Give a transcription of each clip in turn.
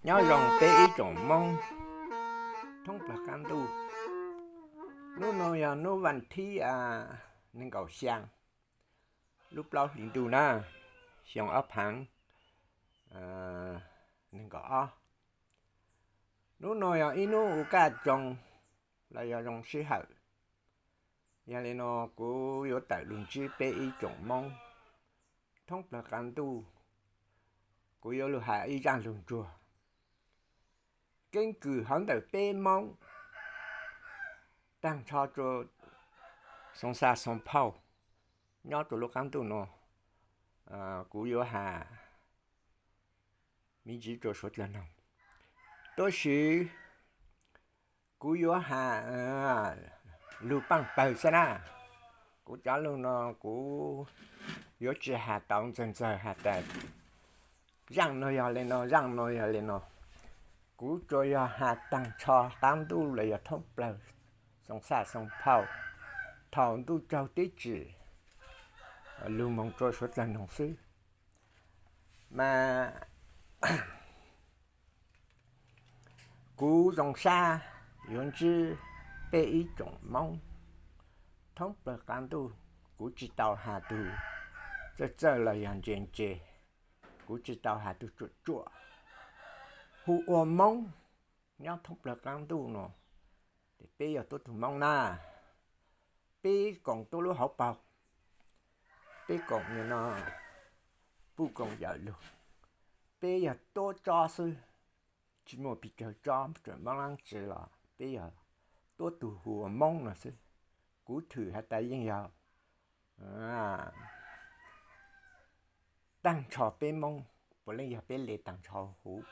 Nyob zoo peb ib tsoom Hmoob thoob plaws qab ntuj. Hnub no yog hnub vas thib nees nkaum xya lub plaub hlis ntuj na, xyoo ob phav nees nkaum ob. Hnub no yog ib hnub ua kaj zoo los yog zoo sij hawm. Yog li no kuv yuav tawm lug ntsib peb ib tsoom Hmoob thoob plaws qab ntuj. Kuv yuav lug has ib zaj lug ntsuag keeb kwm hauv ntawm peb Hmoob taag nrho rua Xoo Xaj Xoo Phauj nyob rua lub qab ntuj no. Kuv yuav has me ntsis rua suav dlawg noog, tab sis kuv yuav has lug paaj pawg xwb na. Kuv cov lug no kuv yuav tsi has tau ntxawg ntxawg has tas zaaj no yog li no, zaaj no yog li no. Kuv tsuas yog has taag nrho qab ntuj los yog thoob plawg Xoo Xaj Xoo Phauj thaum ntuj tsaug teb tsim lug moog rua suav dlawg noog xwb. Mas kuv zoo sab yuav ntsib peb ib tsoom Moob thoob plawg qab ntuj. Kuv tsi tau has tug txawj txawj los yog ntse ntse, kuv tsi tau has tug tsuam tsuam. Hu ua Moob nyob thoob plawg qab ntuj no, ces peb yog tuab tug Moob na. Peb koom tuab lub hauv paug, peb koom no puj koom yawm lug, peb yog tuab tsob xwb, tsi muaj pes tsawg tsob tseem Moob laab tsi los peb yog tuab tug hu ua Moob no xwb. Kuv thwm has tas yeej yog taag nrho peb Moob, puav leej yog peb le taag nrho huv.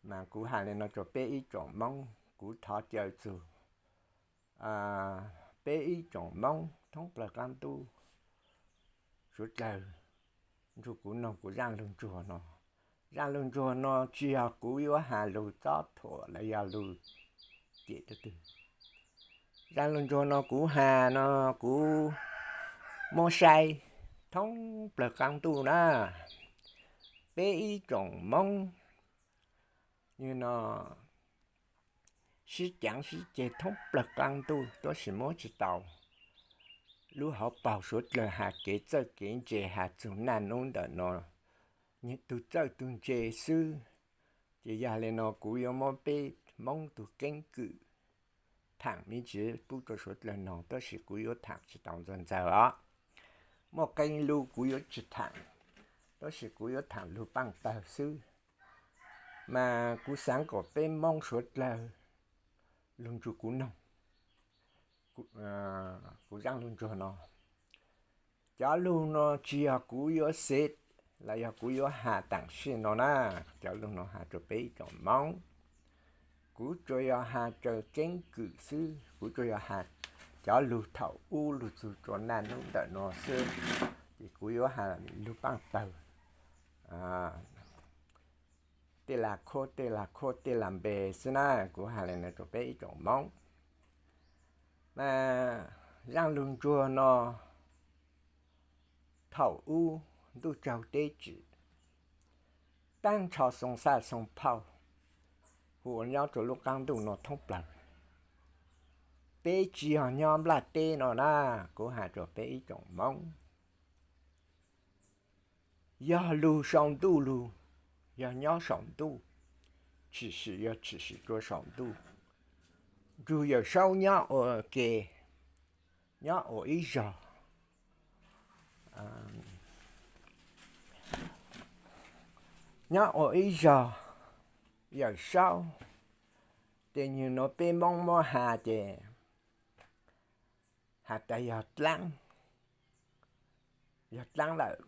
Mas kuv has li no rua peb ib tsoom Moob, kuv thov caw txug peb ib tsoom Moob thoob plawg qab ntuj, suav dlawg nrug kuv noog kuv zaaj lug ntsuag no. Zaaj lug ntsuag no tsi yog kuv yuav has lug txob thuam los yog lug cem tug twg. Zaaj lug ntsuag no kuv has no kuv muab saib thoob plawg qab ntuj na, peb ib tsoom Moob no sib caav sib ceg thoob plawg qab ntuj, tab sis muab tsi tau lub hauv paug suav dlawg has kev txawj kev ntse has txug naj nub ntawm no, tug txawj tug ntse xwb. Ces yog li no kuv yuav muab peb Moob tug keeb kwm thaam me ntsis pub rua suav dlawg noog, tab sis kuv yuav thaam tsi tau ntxawg ntxawg os. Muaj qee lug kuv yuav tsi thaam, tab sis kuv yuav thaam lug paaj pawg xwb. Mas kuv xaav kom peb Moob suav dlawg lug nrug kuv noog kuv zaaj lug ntsuag no. Cov lug no tsi yog kuv yuav xev los yog kuv yuav has taam sim no na. Cov lug no has rua peb ib tsoom Moob. Kuv tsuas yog has raws keeb kwm xwb, kuv tsuas yog has cov lug thaum ub lug txug rua naj nub ntawm no xwb. Ces kuv yuav has lug paaj pawg tej lag khuab tej lag khuab tej lag npe xwb na. Kuv has li no rua peb ib tsoom Moob. Mas zaaj lug ntsuag no thaum ub ntuj tsaug teb tsim, taag nrho Xoo Xaj Xoo Phauj hu ua nyob rua lub qab ntuj no thoob plawg. Peb tsi yog nyob nplaj teb no na, kuv has rua peb ib tsoom Moob. Yog lug saum ntuj lug, yog nyob saum ntuj, tshwm sim yog tshwm sim rua saum ntuj. Nrug Yawm Saub nyob ua ke, nyob ua ib zog, nyob ua ib zog. Yawm Saub, tes nwg nuav peb Moob muab has ces has tas yog dlaab, yog dlaab lawm.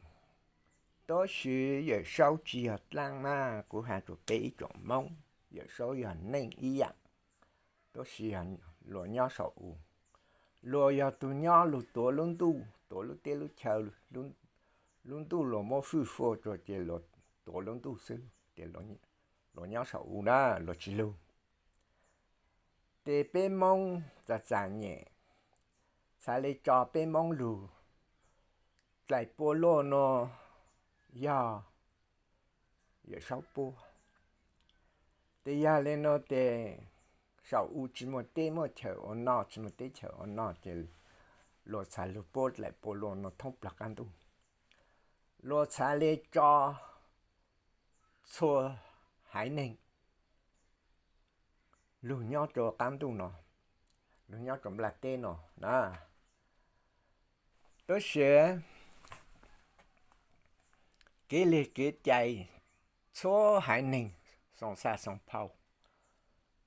Tab sis Yawm Saub tsi yog dlaab na, kuv has rua peb ib tsoom Moob, Yawm Saub yog neej ib yaam, tab sis yog luas nyob saum u. Luas yog tug nyob lug tuav lub ntuj, tuav lub teb lub chaw, lub ntuj luas muab fwj fua rua ces luas tuav lub ntuj xwb, ces luas nyob saum u na, luas tsi lug. Tes peb Moob txav txav nyem, txhad le tso peb Moob lug. Dlaim pua luaj nuav yog, Yawm Saub puab. Ces yog li no ces saum u tsis muaj teb muaj chaws ua noj, tsis muaj teb chaws ua noj ces luag txhaj lug puab dlaim pua luag no thoob plawg qaab ntuj. Luag txhaj le tso txhua haiv neeg lug nyob rua qaab ntuj no, lug nyob rua nplaj teb no na. Tab sis kev lig kev cai txhua haiv neeg Xoo Xaj Xoo Phauj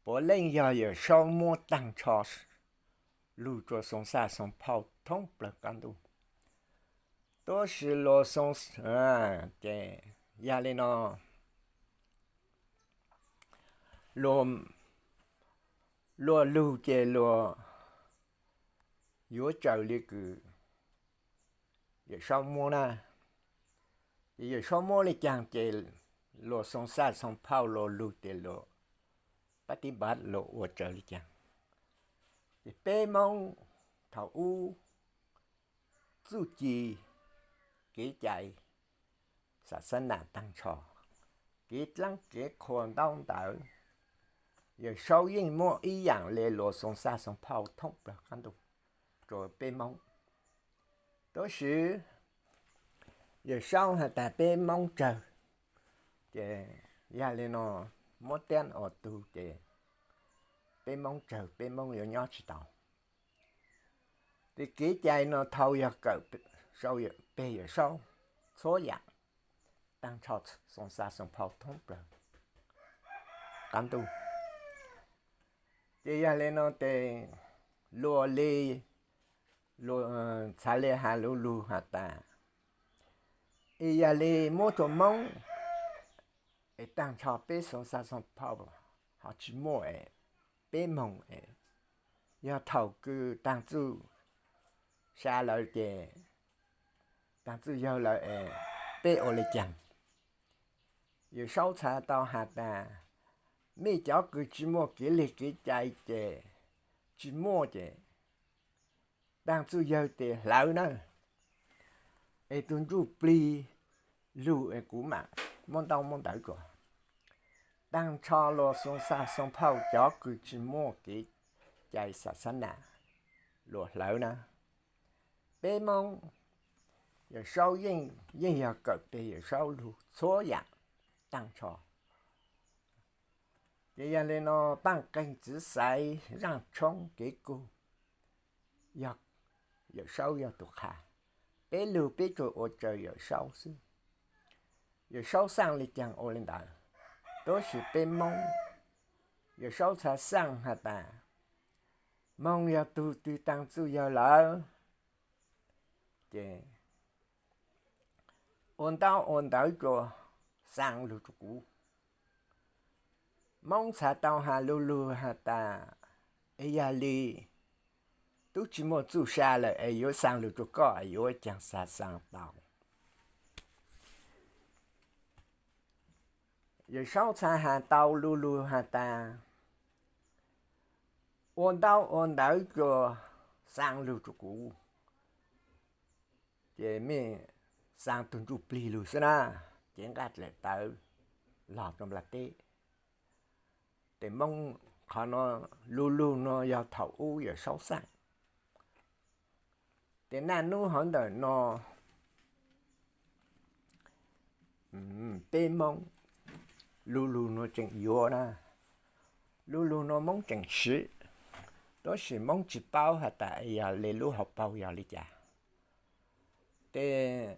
puav leej yog Yawm Saub muab taag nrho lug rua Xoo Xaj Xoo Phauj thoob plawg qaab ntuj. Tab sis luag Xoo, ces yog li no, luag lug ces luag yuav raws li kws Yawm Saub muab na. Ces Yawm Saub muab le caag ces luag Xoo Xaj Xoo Phauj luag lug ces luag pab tib npav luag ua raws le caag. Ces peb Moob thaum ub txuj ci kev cai xav xab nam taag nrho, kev dlaab kev qhua ntaub ntawv, Yawm Saub yeej muab ib yaam le luag Xoo Xaj Xoo Phauj thoob plawg qaab ntuj rua peb Moob. Tab sis Yawm Saub has tas peb Moob tsawg, ces yog li no muab tiab ua tug ces peb Moob tsawg, peb Moob yuav nyob tsis tau. Ces kev cai no thaus yog kawm sau peg Yawm Saub txhua yaam taag nrho Xoo Xaj Xoo Phauj thoob plawg qaab ntuj. Ces yog li no ces luag le, luag txhaj le has lu lug has tas, es yog li muab rua Moob es taag nrho peb Xoo Xaj Xoo Phauj ho tsis muaj es peb moog es, yog thaus kws taag txuj sa lawm ces, taag txuj yawg lawm es peb ua le caag? Yawm Saub txhaj tau has tas, mej cov kws tsis muaj kev lig kev cai ces tsis muaj ces taag txuj yawg tes hlawv na, es tug ntsuj plig lug es kuv maam muab ntaub muab ntawv rua. Taag nrho luag Xoo Xaj Xoo Phauj cov kws tsis muaj kev cai xav xab nam luag hlawv na. Peb Moob, Yawm Saub yeej, yeej yog kawm peg Yawm Saub lug txhua yaam taag nrho. Ces yog li no paaj qeeg txwv xaiv zaaj tshoob kev kug, yog Yawm Saub yog tug qha. Peb lug peb tsuas ua raws Yawm Saub xwb. Yawm Saub xaaj le caag ua le ntawd. Tab sis peb Moob, Yawm Saub txhaj xaaj has tas, moog yog tug twg taag txuj yawg lawm ces ua ntaub ua ntawv rua, xaa lug rua kuv. Moob txhaj tau has lu lug has tas, es yog li tub tsis muaj txuj sa lawm es yuav xaa lug rua koj es yuav caag xaa xaa tau. Yawm Saub txhaj has tau lu lug has tas, ua ntaub ua ntawv rua, xaa lug rua kuv, ces mej xaa tug ntsuj plig lug xwb na, ces nqaj dlaim tawv lug rua nplaj teb. Ces Moob qhov no lu lug no yog thaum ub Yawm Saub xaaj. Ces naj nub hov ntawm no peb Moob lu lug no tseem yuav na, lu lug no Moob tseem siv, tab sis Moob tsis paub has tas yog le lub hauv paug yog li cas. Ces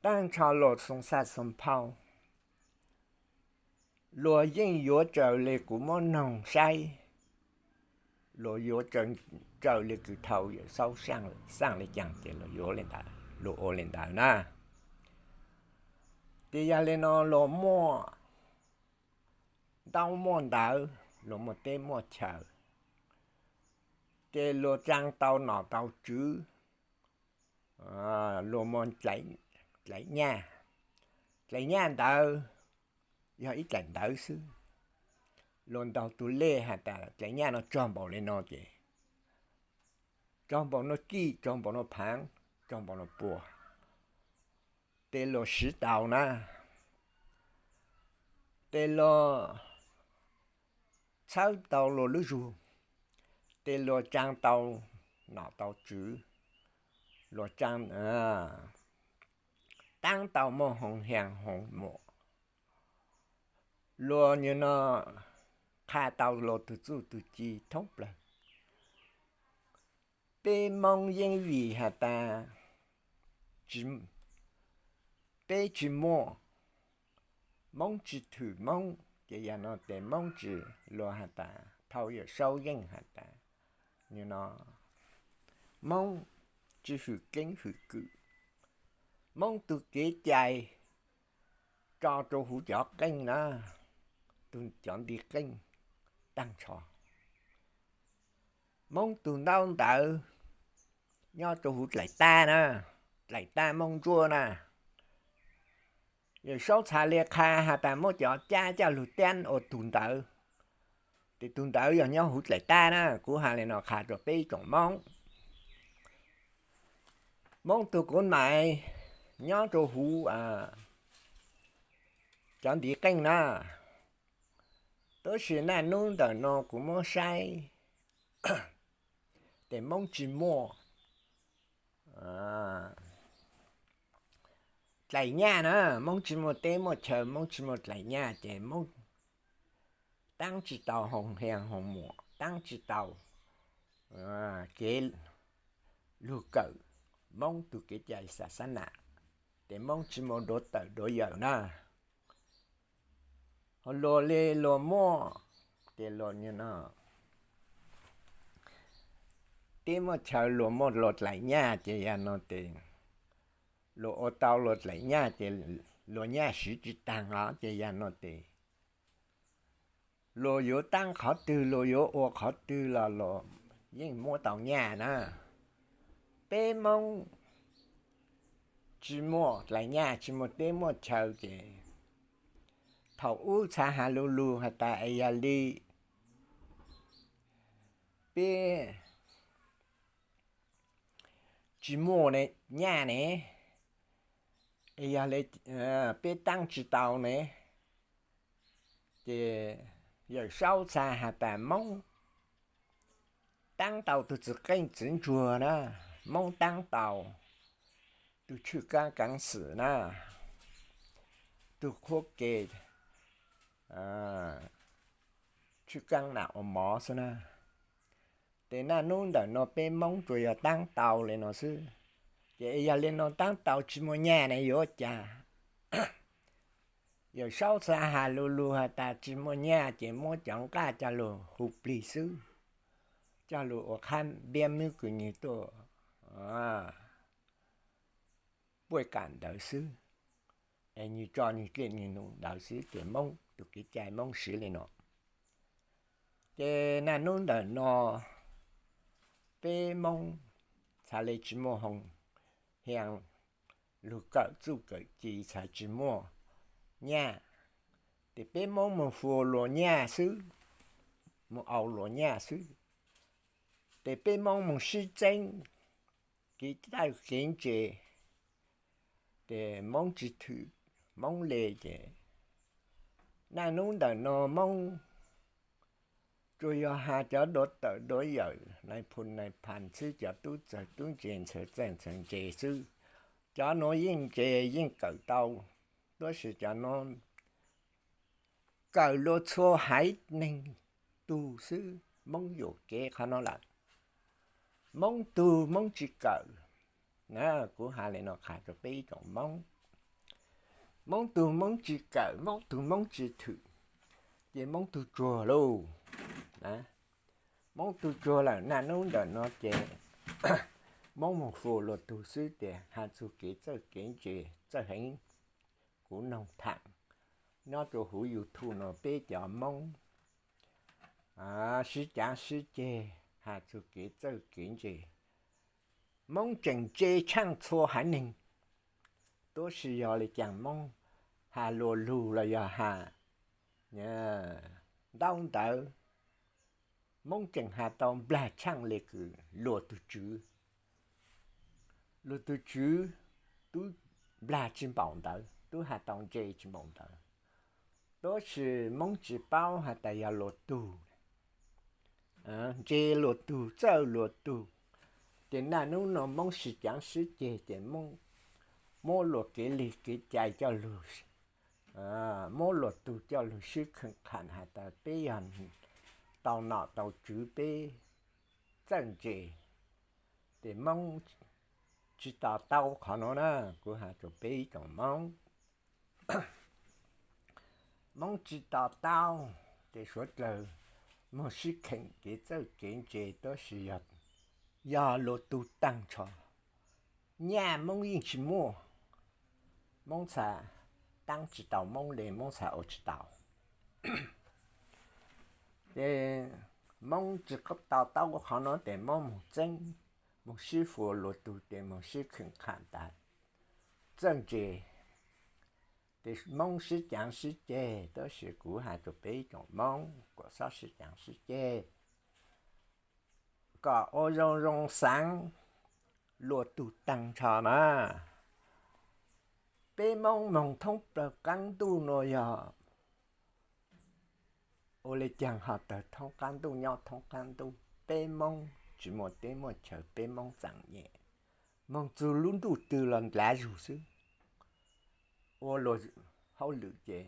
taag nrho luag Xoo Xaj Xoo Phauj, luag yeej yuav raws le kuv muab noog saib, luag yuav raws le kws thaus Yawm Saub xaaj le caag ces luag yuav le ntawd, luag ua le ntawd na. Ces yog li no luag muaj ntaub muaj ntawv, luag muaj teb muaj chaw, ces luag tsaa tau nom tau tswv, luag muaj dlaim nyaj. Dlaim nyaj ntawd yog ib dlaim ntawv xwb. Luag ntaug tug lej has tas dlaim nyaj no tsog npaum le no ces, tsog npaum no kij, tsog npaum no phaav, tsog npaum no puas, ces luag siv tau na. Tes luag txhawb tau luag lub zug, tes luag tsaa tau nom tau tswv, luag tsaa taab tau muaj hoo hias hoo muam, luag nyuag no qha tau luag tug txuj tug ci thoob plawg. Peb Moob yeej vim has tas peb tsi muaj, Moob tsi thwm Moob ces yog no tes Moob tsi, luag has tas thaus Yawm Saub yeej has tas nyuag no Moob tsi hwm keeb hwm kwm, Moob tug kev cai tso rua huv cov qeej na, tug cov ntiv qeej taag nrho. Moob tug ntaub ntawv nyob rua huv dlaim tab na, dlaim tab Moob ntsuab na. Yawm Saub txhad le qha has tas muab cov cab coj lug tiab ua tug ntawv, tes tug ntawv yog nyob huv dlaim tab na. Kuv has le no qha rua peb tsoom Moob. Moob tug kuv mais nyob rua huv cov ntiv qeej na. Tab sis naj nub ntawm no kuv muab saib tes Moob tsi muaj dlaim nyaj na, Moob tsi muaj teb muaj chaw, Moob tsi muaj dlaim nyaj ces Moob taab tsi tau hoo hias hoo muam, taab tsi tau kev lug kawm Moob tug kev cai xav xab nam, tes Moob tsi muaj duav tawm duav yawm na. Ho luag le luag muaj, ces luag nyuag no teb muaj chaw, luag muaj luag dlaim nyaj ces yog no tes luag ua tau luag dlaim nyaj ces luag nyaj siv tsi taag os ces yog no tes luag yuav taab qhov twg luag yuav ua qhov twg los luag yeej muab tau nyaj na. Peb Moob tsi muaj dlaim nyaj, tsi muaj teb muaj chaw ces thaum ub txhad has lug lug has tas es yog li peb tsi muaj nyaj ne, es yog li peb taab tsi tau ne, ces Yawm Saub txhad has tas Moob taab tau tug txiv qeej txiv ntsuag na, Moob taab tau tug tshwj kaab kaav xwm na, tug qhuab ke tshwj kaab nam ua mov xwb na. Tes naj nub ntawm no peb Moob tsuas yog taab tau le no xwb. Ces yog le no taab tau tsi muaj nyaj ne yuav ua cas? Yawm Saub txhad has lug lug has tas tsi muaj nyaj ces muab cov nqaj coj lug hu plig xwb, coj lug ua qhab npiab mub kws nwg tuaj puaj kam ntawd xwb, es nwg tso nwg dlej nwg num ntawd xwb. Ces Moob tug kev cai Moob siv le no. Ces naj nub ntawm no peb Moob txhad le tsi muaj hoo hias lug kawm txuj kawm ci, txhad tsi muaj nyaj, ces peb Moob moog hu luas nyaj xwb, moog au luas nyaj xwb. Ces peb Moob moog sib txeeb kev txawj kev ntse, ces Moob tsi thwm Moob le ces naj nub ntawm no Moob tsuas yog has cov duav tawm duav yawm, nais phoo nais phas xwb, cov tub txawg tub ntse ntxhawv txawg ntxhawv ntse xwb. Cov nuav yeej ntse yeej kawm tau, tab sis cov nuav kawm lua txhua haiv neeg tug xwb. Moob yuam kev qhov nuav lawm. Moob tug Moob tsi kawm na, kuv has le no qha rua peb ib tsoom Moob. Moob tug Moob tsi kawm, Moob tug Moob tsi thwm, ces Moob tug tsuag lauj. Moob tug tsuag lawm, naj nub ntawm no ces Moob moog hu luas tug xwb, ces has txug kev txawj kev ntse txawj heev. Kuv noog thaam nyob rua huv YouTube no peb cov Moob sib cav sib ceg has txug kev txawj kev ntse. Moob tseem ntse tshaaj txhua haiv neeg, tab sis yog le caag Moob has luas lug los yog has ntaub ntawv, Moob tseem has tau nplag tshaaj le kws luas tug tswv. Luas tug tswv tub nplag tsi npaum ntawd, tub has tau ntse tsi npaum ntawd. Tab sis Moob tsis paub has tas yog luag tug, ntse luag tug, txawj luag tug. Ces naj nub no Moob sib caav sib ceg ces Moob muab luag kev lig kev cai coj lug, muab luag tug coj lug sib kheem kham has tas peb yog tau nom tau tswv peb txawj ntse. Ces Moob tsis to taub qhov no na, kuv has rua peb ib tsoom Moob. Moob tsis to taub, ces suav dlawg moog sib kheem kev txawj kev ntse tab sis yog luag tug taag nrho. Nyaj Moob yeej tsis muaj, Moob txha taab tsis tau Moob le, Moob txha ua tsis tau. Ces Moob tsis to taub qhov no tes Moob moog txeeb, moog sib fua luag tug tes moog sib kheem kham tas txawj ntse. Ces Moob sib caav sib ceg, tab sis kuv has rua peb ib tsoom Moob kom xob sib caav sib ceg, kom ua zoo zoo xaav luag tug taag nrho na. Peb Moob moog thoob plawg qaab ntuj nuav yog ua le caag ho tawg thoob qaab ntuj nyob thoob qaab ntuj? Peb Moob tsis muaj teb muaj chaw, peb Moob txaam nyem, moog txug lub ntuj twg los dlav zug xwb. Ua luag hauj lwm ces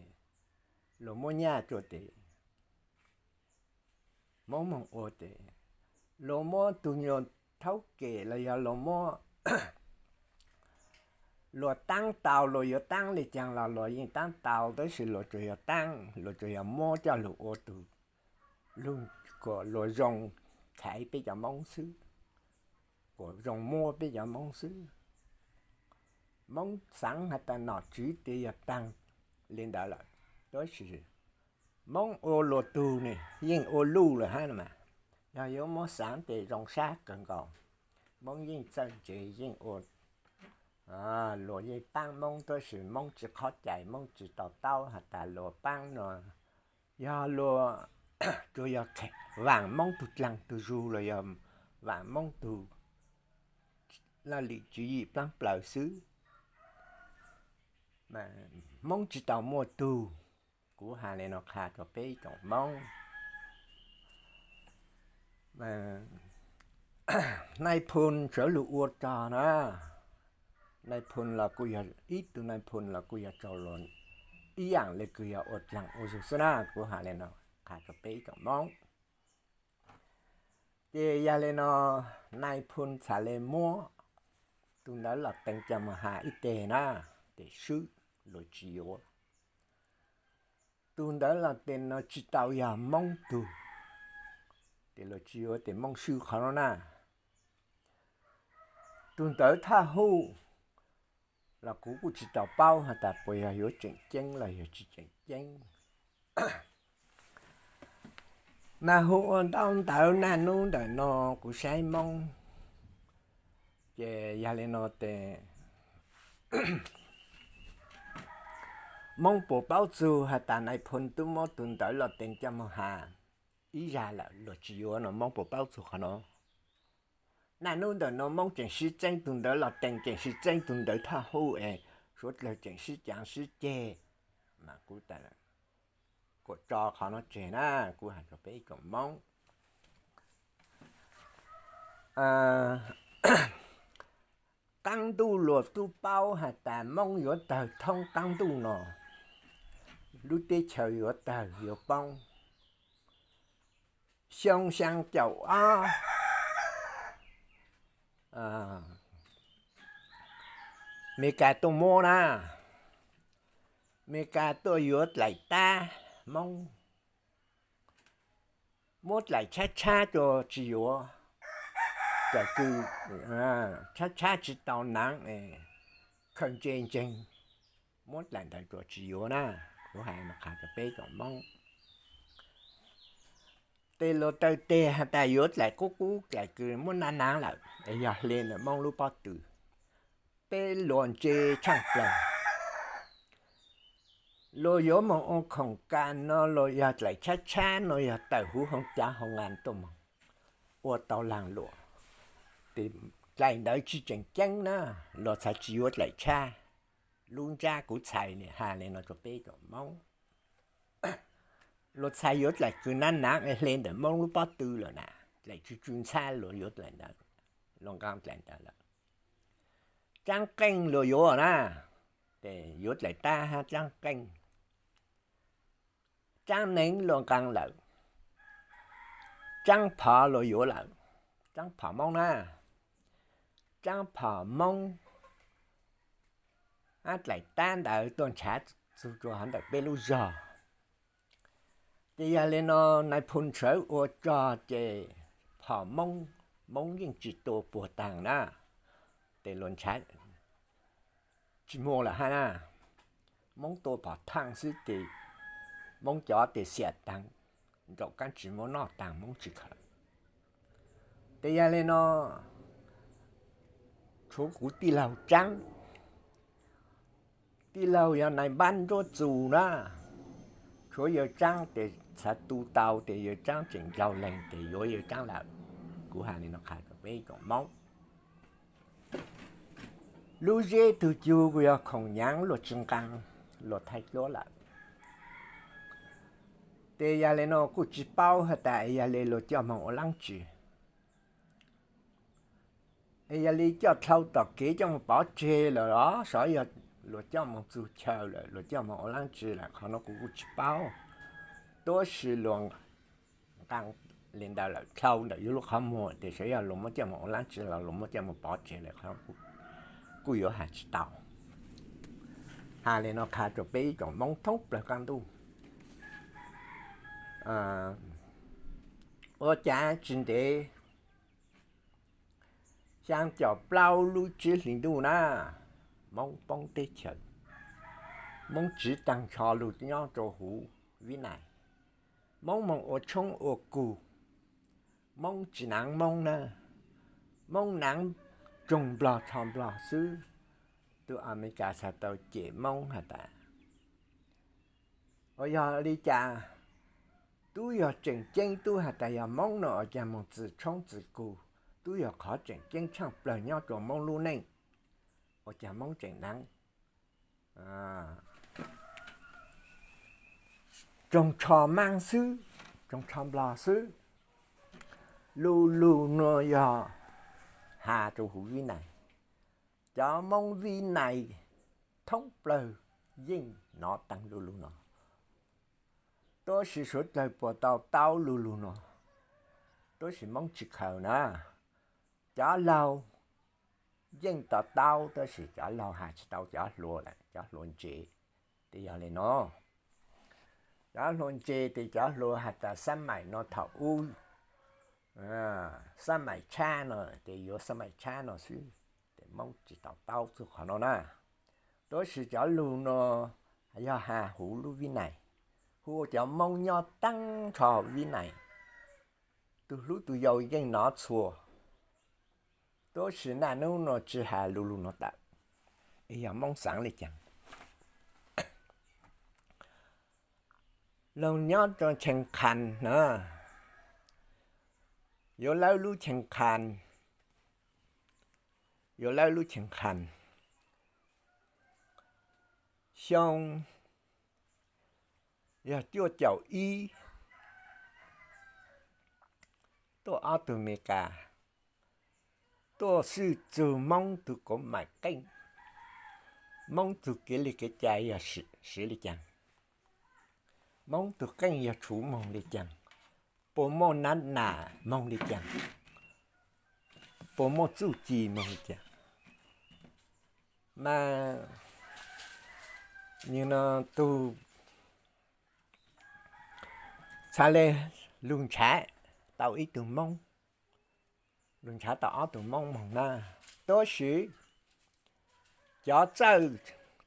luag muab nyaj rua tes Moob moog ua tes luag muab tug nyuas thaub kem los yog luag muab, luag taab tau, luag yuav taab le caag los luag yeej taab tau, tab sis luag tsuas yog taab, luag tsuas yog muab coj lug ua tug lug kom luag zoo khaiv peb cov Moob xwb, kom zoo muab peb cov Moob xwb. Moob xaav has tas nom tswv tes yog taag le ntawd lawm, tab sis Moob ua luag tug ne yeej ua luj lawm hab mas. Yog yuav muab xaav tes zoo sab kawg nkaus. Moob yeej txawj ntse, yeej ua, luag yeej paab Moob, tab sis Moob tsis qhov cai, Moob tsis to taub has tas luag paab no yog luag tsuas yog vaam Moob tug dlaag tug zug los yog vaam Moob tug laj lim tswv yim plaab plaws xwb. Moob tsis tau muaj tug. Kuv has le no qha rua peb ib tsoom Moob. Nais phoo sawv lug ua rog na, nais phoo los kuj yog ib tug nais phoo los kuj yog raug luag ib yaam le kws yog ua dlaag ua zug xwb na. Kuv has le no qha rua peb ib tsoom Moob. Ces yog le no, nais phoo txhad le muab tug ntawd los tees coj moog has ib teg na, tes swb, luag tsis yuav. Tug ntawd los tes no tsis tau yog Moob tug, tes luag tsis yuav tes Moob swb qhov no na. Tug ntawd thaj huj los kuv kuj tsis tau paub has tas puas yog yuav tseem ceeb los yog tsis tseem ceeb. Naj huv ua ntaub ntawv naj nub ntawm no kuv saib Moob, ces yog le no tes Moob puas paub txug has tas nais phoo tub muab tug ntawd los tees coj moog has ib zag lawm luag tsis yuav no, Moob puas paub txug qhov no? Naj nub ntawm no Moob tseem sib txeeb tug ntawd los tees, tseem sib txeeb tug ntawd thaj huj es suav dlawg tseem sib caav sib ceg. Mas kuv kuas tso qhov no tseg na, kuv has rua peb ib tsoom Moob. Qaab ntuj luag tub paub has tas Moob yuav tawg thoob qaab ntuj no, lub teb chaws yuav tawg yuav poob. Xyoo xyaa caum ob, Amelikas tuaj muab na, Amelikas tuaj yuav dlaim tab Moob, muab dlaim tshab tshab rua tsis yuav, tshab tshab tsis tau naav, khaws ntse ntseeg, muab dlaim ntawd rua tsis yuav na. Kuv has qha rua peb tsoom Moob. Tes luag taw teg has tas yuav dlaim qub qub dlaim kws muab naav naav lawm es yog hle ntawm Moob lub pob tw. Peb luag ntse tshaaj plawg, luag yuav moog ua khoom kas no los yog dlaim tshab tshab no yog tawm huv hoo caav hoo nqaa tuaj moog ua tau laag luam, tes dlaim ntawd tsis tseem ceeb na, luag txhad tsis yuav dlaim tshab. Lub ntsab kuv txhais has le no rua peb tsoom Moob. luag txhais yuav dlaim kws nab naav es hle ntawm Moob lub pob tw lawm na, dlaim tsw tsw ntxhab luag yuav dlaim ntawd, luag nqaa dlaim ntawd lawm. Tsaab qeej luag yuav na, ces yuav dlaim tab hab tsaab qeej. Tsaab neev luag nqaa lawm, tsaab phom luag yuav lawm, tsaab phom Moob na, tsaab phom Moob, hab dlaim tab ntawd tuaj nrhav txug rua hov ntawm peb lub zog. Ces yog le no, nais phoo ntshawv ua rog ces phom Moob, Moob yeej tsi tua puag taag na, ces luag nrhav tsi muaj lawm hab na. Moob tua phom thaaj xwb ces Moob cov tes xiam taag, nraum kaab tsi muab noj taag Moob tsi khaws. Ces yog le no, tshuav kuv tij laug Tsaab, tij laug yog nais npab nruab txus na, tshuav yawg Tsaab tes txhav tu tau tes yawg Tsaab tseem ncaug leeg tes yuav yawg Tsaab lawm. Kuv has le no qha rua peb tsoom Moob. Lub zeb tug cug kuj yog khoom nyaav luag tsi nqaa, luag thaij duab lawm. Tes yog le no kuj tsi paub has tas yog le luag coj moog ua laab tsi. Es yog le coj dlhau tom kev coj moog pov tseg lawm los xyov yog luag coj moog txug chaw lawm luag coj moog ua laab tsi lawm qhov no kuv kuj tsi paub. Tuab si luag nqaa le ntawd lawm dlhau ntawm yug lub qhov muag tes xyov yog luag muab coj moog ua laab tsi los luag muab coj moog pov tseg lawm qhov kuj yuav has tsi tau. Has le no qha rua peb ib tsoom Moob thoob plawg qaab ntuj. Ua cas tsi ntev xyaa caum plaub lub tsib hlis ntuj na, Moob poob teb chaws, Moob tsiv taag nrho lug nyob rua huv Vib Nais. Moob moog ua tshoob ua kug, Moob tsi naav Moob na, Moob naav tsoog Nplog tsho Nplog xwb. Tug Amelikas txhaj tau cem Moob has tas, ua yog le cas tub yog tseem ceeb tub has tas yog Moob no ua cas moog txwm tshoob txwm kug, tub yog qhov tseem ceeb tshaaj plawg nyob rua Moob lub neej, ua cas Moob tseem naav tsoog tsho Maab xwb, tsoog tsho Nplog xwb. Lu lug nuav yog has rua huv Vib Nais. Cov Moob Vib Nais thoob plawg yeej nov taag lu lug no, tab sis suav dlawg puas tau taub lu lug no, tab sis Moob tsi khaws na. Cov laug yeej to taub tab sis cov laug has tsi tau cov hluas lawm, cov hluas ntse. Tes yog le no, cov hluas ntse tes cov hluas has tas xab maim no thaum ub, xab maim tshab no, tes yuav xab maim tshab no xwb, tes Moob tsi to taub txug qhov no na. Tab sis cov lug no yog has huv lub Vib Nais, hu ua cov Moob nyob taag nrho Vib Nais, tug hlub tug yau yeej nov txhua. Tab sis naj nub no tsi has lu lug no tawm, es yog Moob xaav le caag? Lug nyob rua Cheem Khas na, yuav lawb lub Cheem Khas, yuav lawb lub Cheem Khas, xyoo yog cuaj caum ib, tuaj ob tug Amelikas tuaj swj txug Moob tug kauv maim qeej, Moob tug kev li kev cai yog siv le caag, Moob tug qeej yog tshuv moog le caag, puas muaj nab nam moog le caag, puas muaj txuj ci moog le caag. Mas nwg no tug txhad le lug nrhav tau ib tug Moob, lug nrhav tau ob tug Moob moog na. Tab sis cov txawj,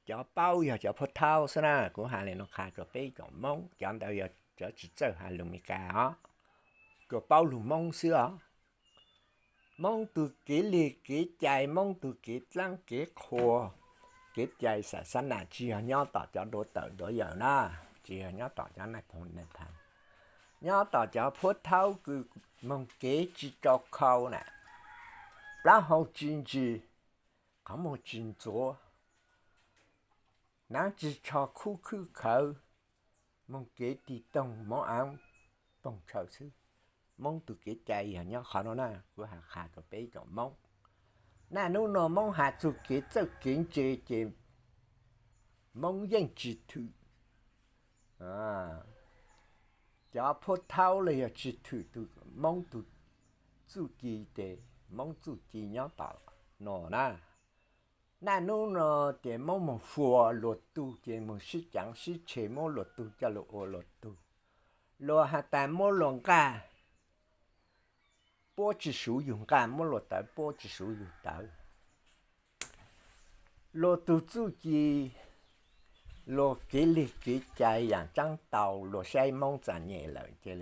cov paub yog cov Phuv Thaub xwb na. Kuv has le no qha rua peb tsoom Moob, cov ntawd yog cov tsi txawj has lug Meskas os, tsuas paub lug Moob xwb os. Moob tug kev li kev cai, Moob tug kev dlaab kev qhua, kev cai xa xab nam tsi yog nyob tom cov duav tawm duav yawm na, tsi yog nyob tom cov nais phoo nais phas, nyob tom cov Phuv Thaub kws moog kev tsi rau khau na, plaub hau tsi ntsis, qhov muag tsi ntxuav, naav tsi tsho khub khwb khawv, moog kev tig toog moob aav poog tshaw xwb. Moob tug kev cai yog nyob qhov no na, kuv has qha rua peb tsoom moob. Naj nub no moob has txuj kev txawj kev ntse ces moob yeej tsi thwm cov phuab thaub le yog tsi thwm moob tug txuj ci tes moob txuj ci nyob tom no na. Naj nub no ces moob moog fuas luas tug ces moog sib caav sib tshe muab luas tug coj lug ua luas tug. Luas has tas muab luas nqaj puab tsi suv yug nqaj, muab luas tawv puab tsi suv yug tawv. Luas tug txuj ci, luas kev lig kev cai yaam tsaab tau luas saib moob txom nyem lawm ces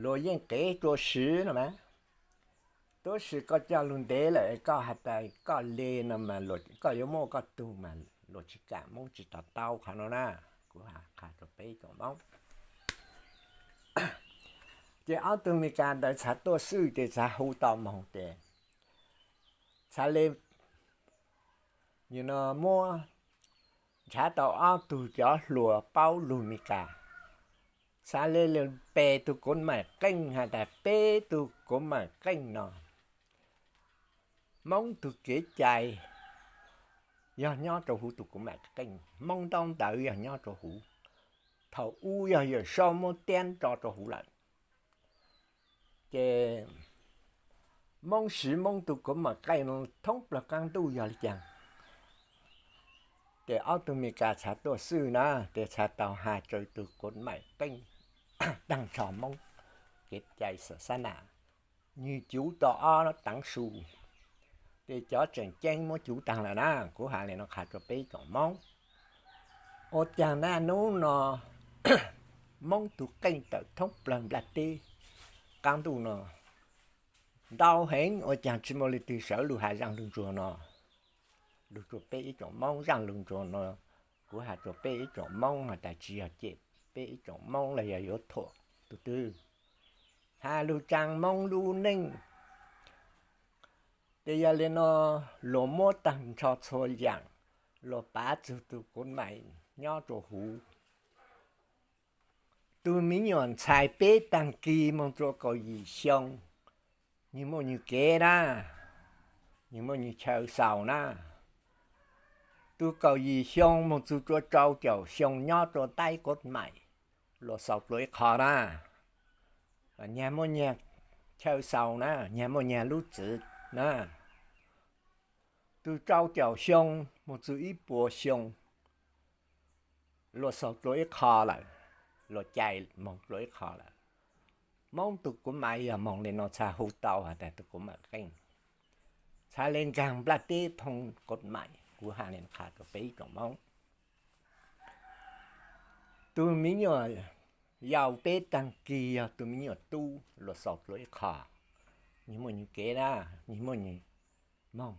luas yeej qev rua swv no mas. Tab sis koj coj lug ntev lawm koj has tas koj le no mas koj yuav muab koj tug mas luas tsi kaam, moob tsi to taub qhov no na. Kuv has qha rua peb tsoom moob. Ces ob tug Mes Kas ntawd txhav tuaj xwb ces txhav hu tau moog ces txhav le muab nrhav tau ob tug cov hluas paub lug Mes Kas, txhav le le pe tug kuv maim qeej has tas peb tug kuv maim qeej no moob tug kev cai yog nyob rua huv tug kuv maim qeej, moob ntaub ntawv yog nyob rua huv. Thaum ub yog Yawm Saub muab tiab tso rua huv lawm ces moob siv moob tug kuv maim qeej no thoob plawg qaab ntuj yog le caag. Ces ob tug Mes Kas txhav tuaj xwb na, ces txhav tau has tsawg tug kuv maim qeej taag nrho moob kev cai xa xab nam. Nwg cuv tau ob taav su, ces cov tseem ceeb muab cuv taag lawm na. Kuv has le no qha rua peb tsoom moob. Ua caag naj nub no moob tug qeej tawm thoob plawg nplaj teb qaab ntuj no ntau heev, ua caag tsi muaj leej twg sawv lug has zaaj lug ntsuag no lug rua peb ib tsoom moob zaaj lug ntsuag no. Kuv has rua peb ib tsoom moob has tas tsi yog cem peb ib tsoom moob le yog yuav thuam tug twg, has lug tsaa moob lub neej. Ces yog le no luas muab taag nrho txhua yaam, luas pav txug tug kuv maim nyob rua huv. Tug miv nyuam ntxhais peb taag kis moog rua kaum yim xyoo, nwg muaj nwg kev na, nwg muaj nwg chaw xaus na. Tug kaum yim xyoo moog txug rua rau caum xyoo nyob rua taib kuv maim, luas xaus dlua ib qho na, nyag muaj nyag chaw xaus na, nyag muaj nyag lub txwv na. Tug rau caum xyoo moog txug ib puas xyoo, luas xaus dlua ib qho lawm, luas cai moog dlua ib qho lawm. Moob tug kuv maim yog moog le no txhaj hu tau has tas tug kuv maim qeej, txhaj le nkaag nplaj teb phooj kuv maim. Kuv has le qha rua peb ib tsoom moob. Tug miv nyuam yaus peb taag kis yog tug miv nyuam tub, luas xaus dlua ib qho, nwg muaj nwg kev na, nwg muaj nwg moog.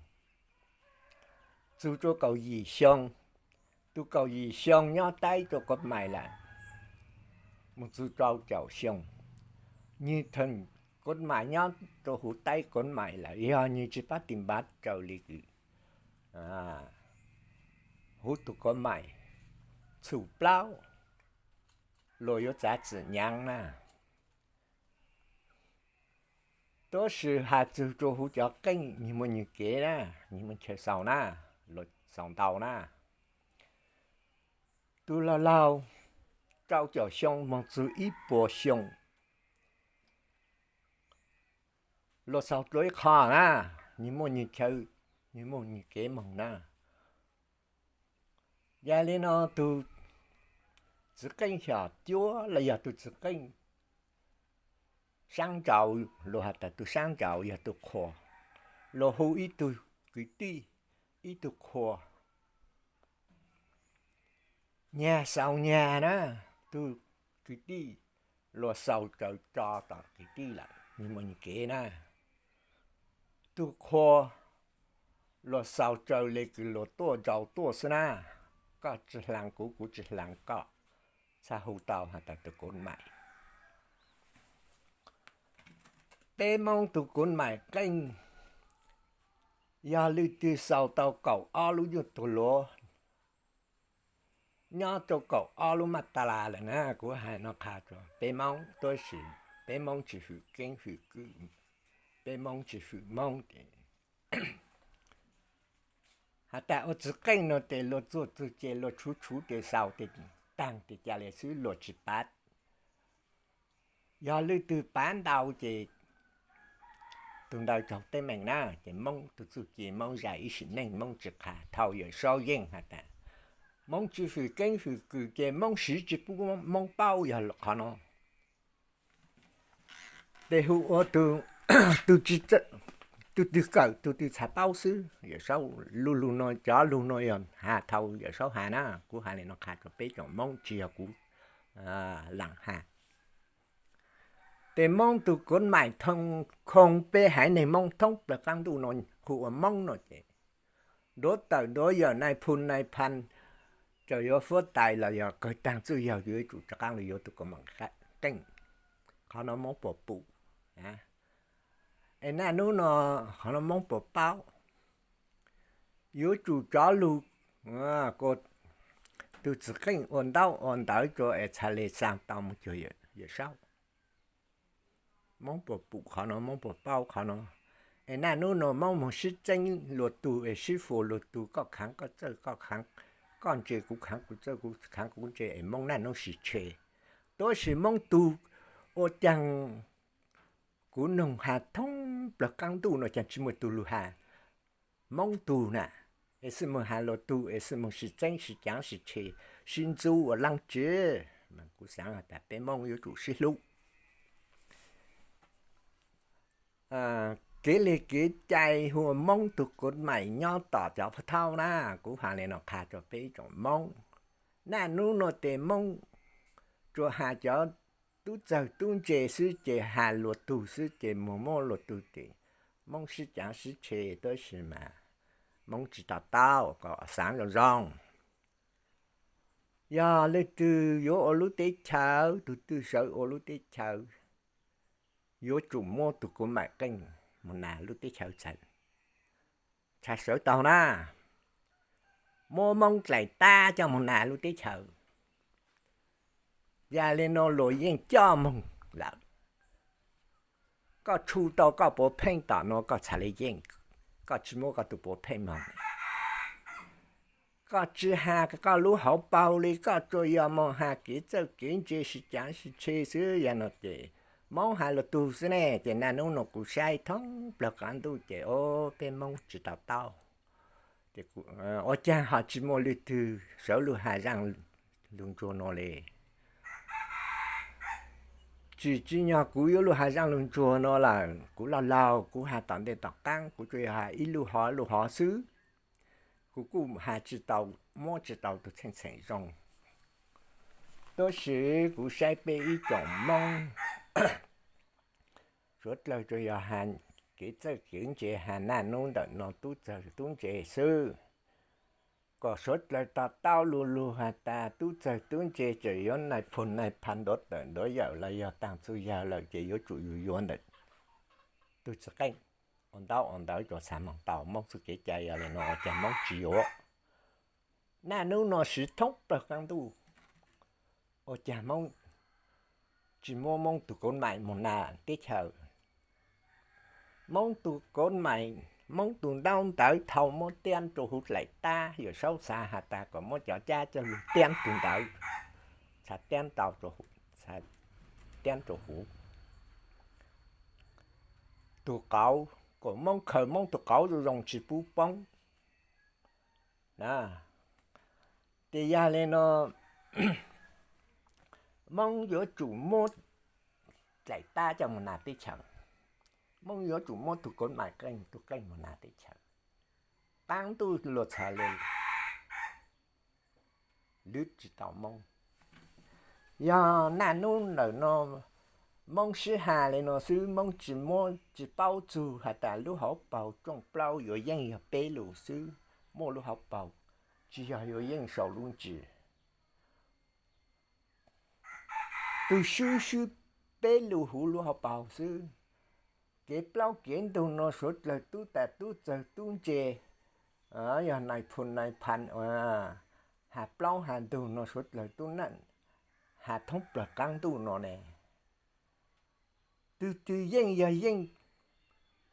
Txug rua kaum yim xyoo, tug kaum yim xyoo nyob taib rua kuv maim lawm, moog txug rau caum xyoo, nwg theem kuv maim nyob rua huv taib kuv maim lawm, yog nwg tsi pab tis npav raws le kws huv tug kuv maim txhum plaub, luas yuav txav txim nyaav na. Tab sis has txug rua huv cov qeej nwg muaj nwg kev na, nwg muaj chaw xaus na, luas xaus ntau na. Tug laug laug rau caum xyoo moog txug ib puas xyoo, luas xaus dlua ib qho na, nwg muaj nwg chaw, nwg muaj nwg kev moog na. Yog le no tug txiv qeej xyom cuab los yog tug txiv qeej saab nraud, luas has tas tug saab nraud yog tug qhua, luas hu ib tug kwv tij, ib tug qhua. Nyag xaus nyag na, tug kwv tij luas xaus raws tso tom kwv tij lawm, nwg muaj nwg kev na. Tug qhua luas xaus raws le kws luas tuaj nraud tuaj xwb na. Koj tsi hlaa kuv, kuv tsi hlaa koj, txhaj hu tau has tas tug kuv maim. Peb Moob tug kuv maim qeej, yog leej twg xaus tau kaum ob lub nyuj tug luav, nyob rau kaum ob lub maj tas las lawm na. Kuv hais no qha rau peb Moob tuab si, peb Moob tsis hwm keeb hwm kwm, peb Moob tsis hwm Moob ces has tas ua txiv qeej no ces luag txuag txug ces luag tshuv tshuv tes xaus tes taag tes ca li xwb luag tsis pav. Yog leej twg pav ntau ces tus ntawd raug teeb meem na. Ces Moob tug txuj ci Moob zais ib sim neej Moob tsis qha. Thaus Yawm Saub yeej has tas Moob tsis hwm keeb hwm kwm ces Moob siv tsis pub Moob paub yog qhov no. Tes hu ua tug, tug twg kawm tug twg txhaj paub xwb. Yawm Saub lug lug no, cov lug no yog has thaus Yawm Saub has na. Kuv has li no qha rau peb tsoom Moob tsis yog kuv laam has. Tes Moob tug kov maim thoo khoo peb haiv neeg Moob thoob plawg qaab ntuj no hu ua Moob no ces ntuav tawm ntuav yawm nai phu nai phan, txawm yuav fuab tais los yog kawg taag txuj yawg yuav tsum rov qaab lug yuav tug kov maim qeej. Qhov no Moob puas pum? Es naj nub no qhov no Moob puas paub? Yuav tsum cov lug, tug txiv qeej ua ntaub ua ntawv rua es txhaj le xaa tau moog cuag Yawm Saub. Moob puas pum qhov no, Moob puas paub qhov no? Es naj nub no Moob moog sib txeeb luag tug es sib fua luag tug, koj khaav koj txawj koj khaav koj ntse, kuv khaav kuv txawj kuv khaav kuv ntse es Moob naj nub sis tshe. Tuab si Moob tug ua caag kuv noog has thoob plawg qaab ntuj no caag tsis muaj tug lug has Moob tug na. Es xwb moog has luag tug, es xwb moog sib txeeb sib caav sib tshe, sib ntxub ua laaj tsi. Kuv xaav has tas peb Moob yuav tsum sib hlub. Kev li kev cai hu ua Moob tug kov maim nyob tom cov phuv thau na, kuv has li no qha rua peb ib tsoom Moob. Naj nub no tes Moob tsuas has cov tub txawg tub ntse xwb ces has luag tug xwb ces moog muab luag tug tes Moob sib caav sib tshe, tab sis mas Moob tsis to taub, kom xaav zoo zoo. Yog leej twg yuav ua lub teb chaws, tug twg sawv ua lub teb chaws, yuav tsum muab tug kov maim qeej moog nas lub teb chaws txhawm, txhaj sawv tau na. Muab Moob dlaim tab coj moog nas lub teb chaws. Yog li no luag yeej coj moog lawm. Koj tshu tau koj puav pheej tom nuav koj txhaj le yeej, koj tsis muab koj tug puav pheej moog. Koj tsis has koj lub hauv paug li, koj tsuas yog moog has kev txawj kev ntse sib caav sib tshe xwb. Yog no ces Moob has luag tug xwb ne. Ces naj nub no kuv saib thoob plawg qaab ntuj ces peb Moob tsis to taub. Ua caag ho tsis muaj leej twg sawv lug has zaaj lug ntsuag no le? Tsis tsim nyog kuv yuav lug has zaaj lug ntsuag no lawm. Kuv laug laug kuv has tom ntej tom qaab kuv tsuas yog has ib lub hov lub hov xwb. Kuv kuj has tsis tau, muab tsis tau tug txheej txheem zoo. Tab sis kuv saib peb ib tsoom Moob suav dlawg tsuas yog has kev txawj kev ntse, has naj nub ntawm no tub txawg tub ntse xwb. Kom suav dlawg to taub lug lug has tas tub txawg tub ntse tseem yuav nais phug nais pha ntuav tawm ntuav yawm los yog taag txuj yawg lawm ces yuav tsum yug yuav ntawm tug txiv qeej ua ntaub ua ntawv rua xav moog tau Moob txuj kev cai. Yog li no ua caag Moob tsis yuav? Naj nub no siv thoob plawg qaab ntuj, ua caag Moob tsis muab Moob tug kov maim moog nas teb chaws? Moob tug kov maim, Moob tug ntaub ntawv thaus muab tiab rua huv dlaim tab, Yawm Saub xav has tas kom muab cov cab coj lug tiab tug ntawv, txhaj tiab tau, tiab rua huv tug qauv, kom Moob khaws Moob tug qauv zoo zoo tsis pub poob. Ces yog li no Moob yuav tsum muab dlaim tab coj moog nas teb chaws. Moob yuav tsum muab tug kov maim qeej tug qeej moog nas teb chaws. Qaab ntuj luag txhaj le lwv tsis tau Moob. Yog naj nub ntawm no Moob sib has li no xwb, Moob tsis muab tsis paub txug has tas lub hauv paug rooj plaub yuav yeej yog peb lus xwb, muaj lub hauv paug, tsis yog yuav yeej sau lub ntsis. Tug swb swb peb lus huv lub hauv paug xwb. Kev plaub kev ntug no suav dlawg tub tas tub txawg tub ntse, yog nais phug nais phan ua has plaub has ntug no suav dlawg tub naj, has thoob plawg qaab ntuj no ne. Tug twg yeej yog yeej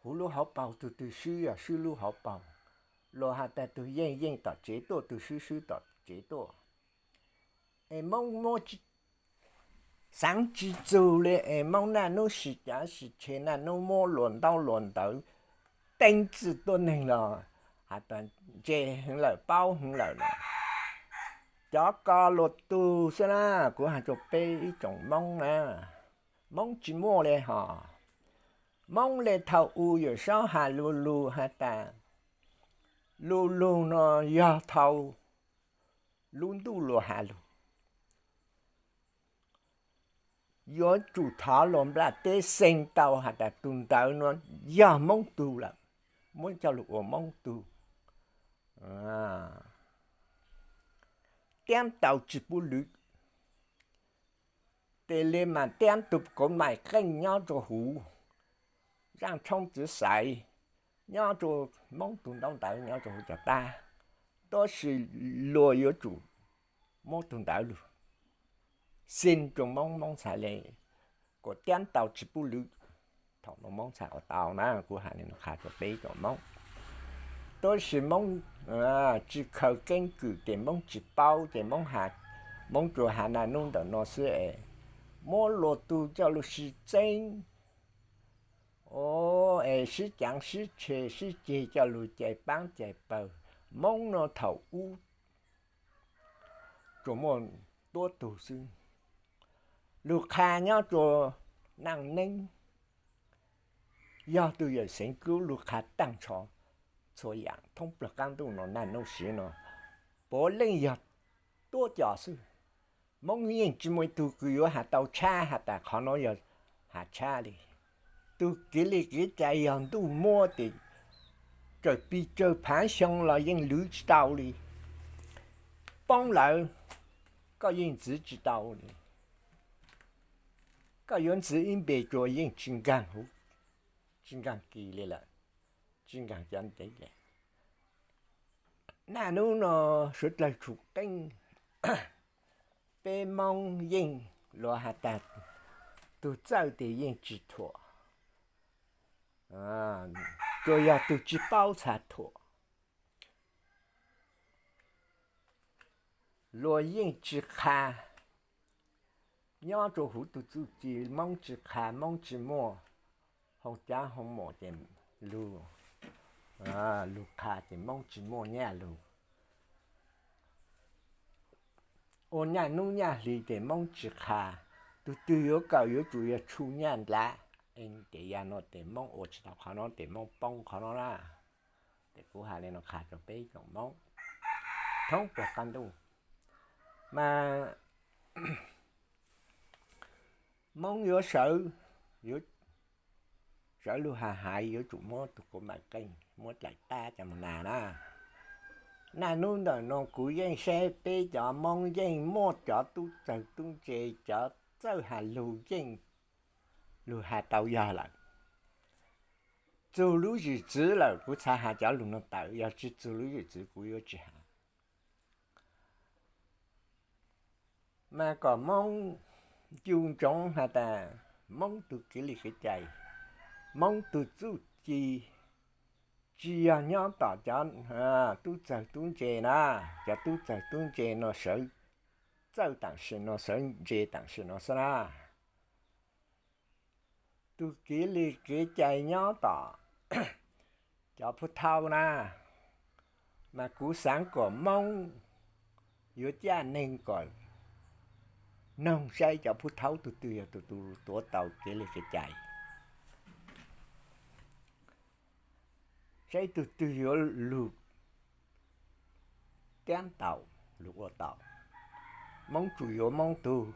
huv lub hauv paug, tug twg swb yog swb lub hauv paug. Luas has tas tug yeej yeej tom tsev tuaj, tug swb swb tom tsev tuaj. Es Moob muab xaav tsi txug le es Moob naj nub si cav si tshe, naj nub muab luas ntaub luas ntawv teeb txwj tuab neeg los has tas ntse heev lawm, paub heev lawm no. Cov ko luas tug xwb na, kuv has rua peb ib tsoom Moob na, Moob tsi muaj le hos. Moob le thaum u Yawm Saub has lu lug has tas, lu lug no yog thaum lub ntuj luas has lug. Yuav tsum thov luas nplaj teb xee tau has tas tug ntawv no yog Moob tug lawm, muab coj lug ua Moob tug. Tiab tau tsi pub lwv. Tes le mas tiab tug kauv mais qeej nyob rua huv, zaaj tshoob txwv xaiv nyob rua Moob tug ntaub ntawv nyob rua huv cov tab, tab sis luas yuav tsum muab tug ntawv lug xee rua Moob, Moob txhais le kuas tiab tau tsi pub lwv. Thaum no Moob txhais ua tau na, kuv has le no qha rua peb tsoom Moob. Tab sis Moob tsi khaws keeb kwm tes Moob tsi paub ces Moob has, Moob tsuas has naj nub ntawm no xwb es muab luas tug coj lug sib txeeb, es sib caav sib tshe sib ceg coj lug cais paab cais pawg. Moob no thaum ub tsuas muaj tuab tug xwb, lug qha nyob rua naaj neeb, yog tug yawm Xeev Dlub lug qha taag nrho txhua yaam thoob plawg qaab ntuj no naj nub siv no, puav leej yog tuab co xwb. Moob yeej tsi muaj ib tug kws yuav has tau tshab has tas qhov no yog has tshab le. Tug kev li kev cai yog ntuj muab tes tsawg pis tsawg phaav xyoo los yeej lwv tsi tau li. Poob lawm koj yeej ntxiv tsi tau li. Koj yuav ntxiv ib npe rua yeej tsi nkaag huv, tsi nkaag kis li lawm, tsi nkaag cov ntev le. Naj nub no suav dlawg tshum qeej, peb Moob yeej luas has tas tug txawj tes yeej tsi thuam, tsuas yog tug tsi paub txha thuam. Luas yeej tsi qha, nyob rua huv tug txuj ci Moob tsi qha, Moob tsi muaj hoo cav hoo mom ces lug, lug qha ces Moob tsi muaj nyaj lug. Ua nyaj nub nyaj hli tes Moob tsi qha, tug twg yuav kawm yuav tsum yog tshu nyaj nlav. Ces yog no tes Moob ua tsi tau qhov no tes Moob poob qhov no na. Tes kuv has le no qha rua peb tsoom Moob thoob plawg qaab ntuj. Mas Moob yuav sawv, yuav sawv lug has haiv yuav tsum muab tug kauv mais qeej, muab dlaim tab cov moog nas na. Naj nub ntawm no kuv yeej saib peb cov Moob yeej muaj cov tub txawg tub ntse, cov txawj has lug yeej lug has tau yog lawm. Txug lub zwm txwv lawm kuv txhad has cov lug no tawm, yog tsi txug lub zwm txwv kuv yuav tsi has. Mas kom Moob ncu ntsoov has tas Moob tug kev li kev cai, Moob tug txuj ci tsi yog nyob tom cov tub txawg tub ntse na. Cov tub txawg tub ntse no sawv txawj taam sim no, sawv ntse taam sim no xwb na. Tug kev li kev cai nyob tom cov phuv thaub na, mas kuv xaav kom Moob yuav caj neeg kom noog saib cov phuv thaub tug twg yog tug tuav tau kev li kev cai, saib tug twg yuav lug tiab tau, lug ua tau. Moob tsum yuav Moob tug,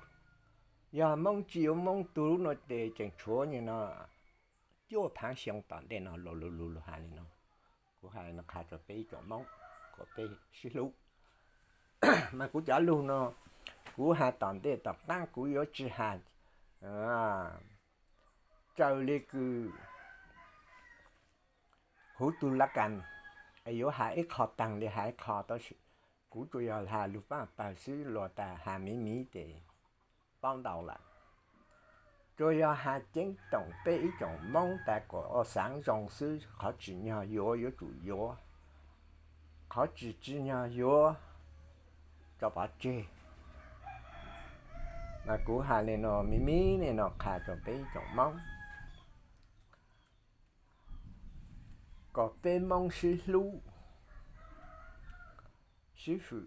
yog Moob tsi yuav Moob tug no tes tseem tshuav nyem no cuaj phaav xyoo tom ntej no. Luas lug lug lug has li no, kuv has no qha rua peb ib tsoom Moob kom peb sib hlub. Mas kuv cov lug no kuv has tom ntej, tom qaab kuv yuav tsi has raws li kws huv tug lab kas, es yuav has ib qho taag li has ib qho, tab sis Kuv tsuas yog has lug paaj pawg xwb, luag tas has miv miv ces paub ntau lawm. Tsuas yog has ceeb toom peb ib tsoom Moob tas kom ua xaav zoo xwb, qhov tsim nyog yuav yuav tsum yuav, qhov tsis tsim nyog yuav tso pov tseg. Mas kuv has le no miv miv le no qha rua peb ib tsoom Moob, kom peb Moob sib hlub, sib hwm.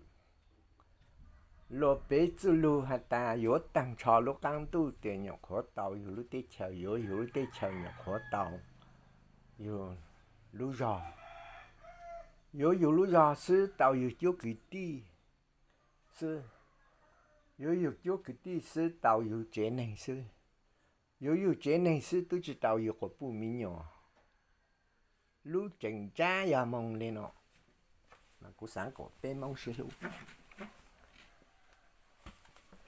Luag peb txuj lug has tas yuav taag nrho lub qaab ntuj tes nyuam qhuav tau yug lub teb chaws, yuav yug lub teb chaws nyuam qhuav tau yug lub zog, yuav yug lub zog xwb tau yug cuab kwv tij xwb, yuav yug cuab kwv tij xwb tau yug tsev neeg xwb, yuav yug tsev neeg xwb twb tsi tau yug quas puj mi nyuam. Lub tseem ntsab yog moog le no, kuv xaav kom peb Moob sib hlub,